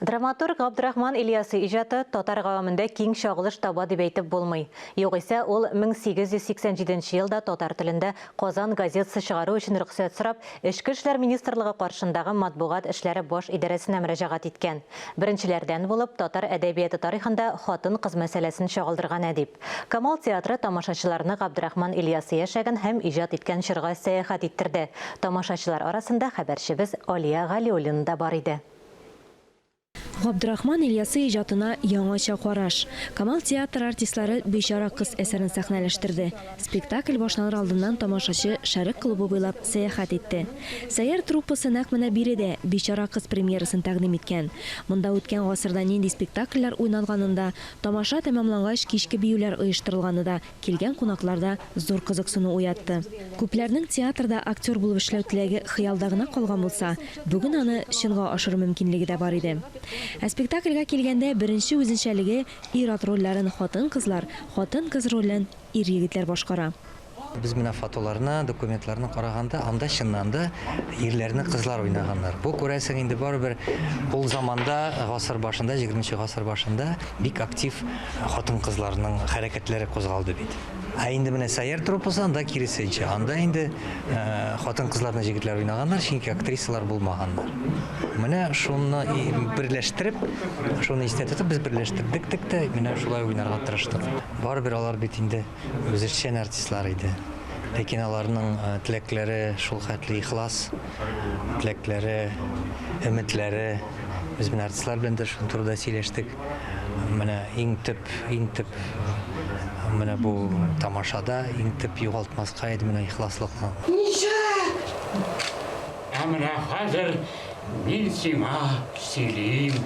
Драматург Габдрахман Ильясы иҗаты татар гавәмендә киң чагылыш таба дип әйтеп булмый. Югыйсә, ул 1887 нче елда татар телендә Казан газетасы чыгару өчен рөхсәт сорап, Эчке эшләр министрлыгы каршындагы матбугат эшләре баш идарәсенә мөрәҗәгать иткән. Беренчеләрдән булып, татар әдәбияты тарихында хатын-кыз мәсьәләсен чагылдырган әдип. Камал театры тамашачыларны Габдрахман Ильясы яшәгән һәм иҗат иткән чорга сәяхәт иттерде. Тамашачылар арасында хәбәрчебез Алия Галиуллина да бар иде. Габдрахман Ильясы иҗатына яңача караш. Камал театры артистлары Бичара кыз әсәрен сәхнәләштерде. Спектакль башланыр алдыннан тамашачы Шәрык клубы буйлап сәяхәт итте. Сәйяр труппасы нәкъ менә биредә Бичара кыз премьерасын тәкъдим иткән. Монда үткән гасырда нинди спектакльләр уйналганын да, тамаша тәмамлангач кичке биюләр оештырылганы да Килгән кунакларда зур кызыксыну уятты. Күпләрнең театрда актер булып эшләү теләге хыялда гына калган булса, бүген аны чынга ашыру мөмкинлеге дә бар иде. Ә спектакльгә килгәндә, беренче үзенчәлеге, ир-ат рольләрен хатын-кызлар, хатын-кыз ролен ир-егетләр башкара. Без менә фотоларны, документларны караганда, анда чыннан да ирләрне кызлар уйнаганнар. Бу, күрәсең, инде барыбер ул заманда, гасыр башында, егерменче гасыр башында бик актив Хатын-кызларның хәрәкәтләре кузгалды бит. Ә инде менә Сәйяр труппасы анда киресенчә. Анда инде хатын-кызларны җегетләр уйнаганнар, чөнки актрисалар булмаганнар. Менә шуны берләштереп, шуны истә тотып без берләштердек тек тә, менә шулай уйнарга тырыштык. Барыбер алар бит инде үзешчән артистлар иде. Ләкин аларның теләкләре шул хәтле ихлас, теләкләре, өметләре. Без менә артистлар белән дә шул турыда сөйләштек. Менә иң төп, иң төп менә бу тамашада иң төп югалтмаска иде менә ихласлыкны. Ничек? Ә менә хәзер мин сиңа сөйлим.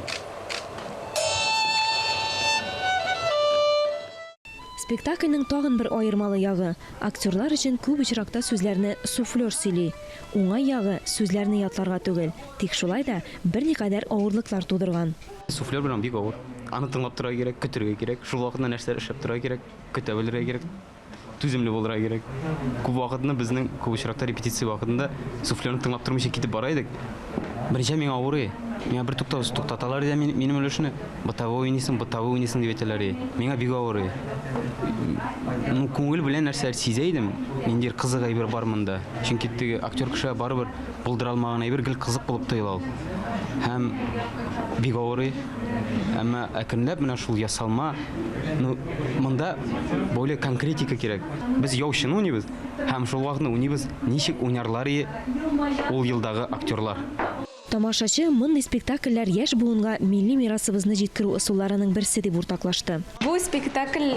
Спектакльнең тагын бер аермалы ягы, актерлар өчен күп очракта сүзләрне суфлер сөйли. Уңай ягы, сүзләрне ятларга түгел, тик шулай да берникадәр авырлыклар тудырган. Суфлер белән бик авыр. Аны тыңлап торырга кирәк, көтергә кирәк. Шул вакытта нәрсәләр эшләп торырга кирәк, көтә белергә кирәк, түземле булырга кирәк. Күп вакытны безнең күп очракта репетиция вакытында суфлерны тыңлап тормыйча китеп бара идек. Беренче миңа авыр и. Миңа бер туктаусыз туктаталар иде минем өлешне. Бытовой уйныйсың, бытовой уйныйсың дип әйтәләр и. Миңа бик авыр и. Ну, күңел белән нәрсәләр сизә идем. Ниндидер кызык әйбер бар монда. Чөнки теге актер кешегә барыбер булдыра алмаган әйбер гел кызык булып тоела ул. Һәм бик авыр и. Әмма әкренләп менә шул ясалма, ну, монда более конкретика кирәк. Без яучыны уйныйбыз. Һәм шул вакытны уйныйбыз, ничек уйнарлар и ул елдагы актерлар. Тамашачы мондый спектакльләр яшь буынга милли мирасыбызны җиткерү ысулларының берсе дип уртаклашты. Бу спектакль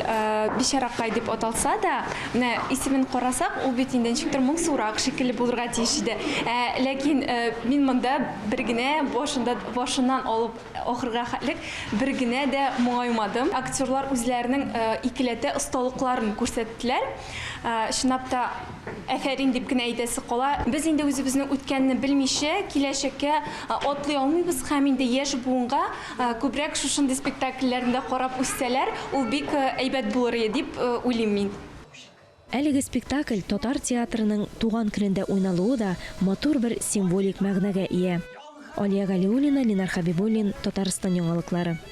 Бичаракай дип аталса да, менә исемен карасак, ул бит инде ничектер моңсурак шикелле булырга тиеш иде. Ләкин мин монда бер генә башында башыннан алып ахырга хәтлек бер генә дә моңаймадым. Актерлар үзләренең икеләтә осталыкларын күрсәттеләр. Чынлап та, афәрин дип кенә әйтәсе кала. Без инде үзебезнең үткәнне белмичә, киләчәккә атлый алмыйбыз һәм инде яшь буынга күбрәк шушындый спектакльләрне дә карап үссәләр, ул бик әйбәт булыр иде дип уйлыйм мин. Әлеге спектакль татар театрының туган көнендә уйналуы да матур бер символик мәгънәгә ия. Алия Галиуллина, Ленар Хәбибуллин, Татарстан яңалыклары.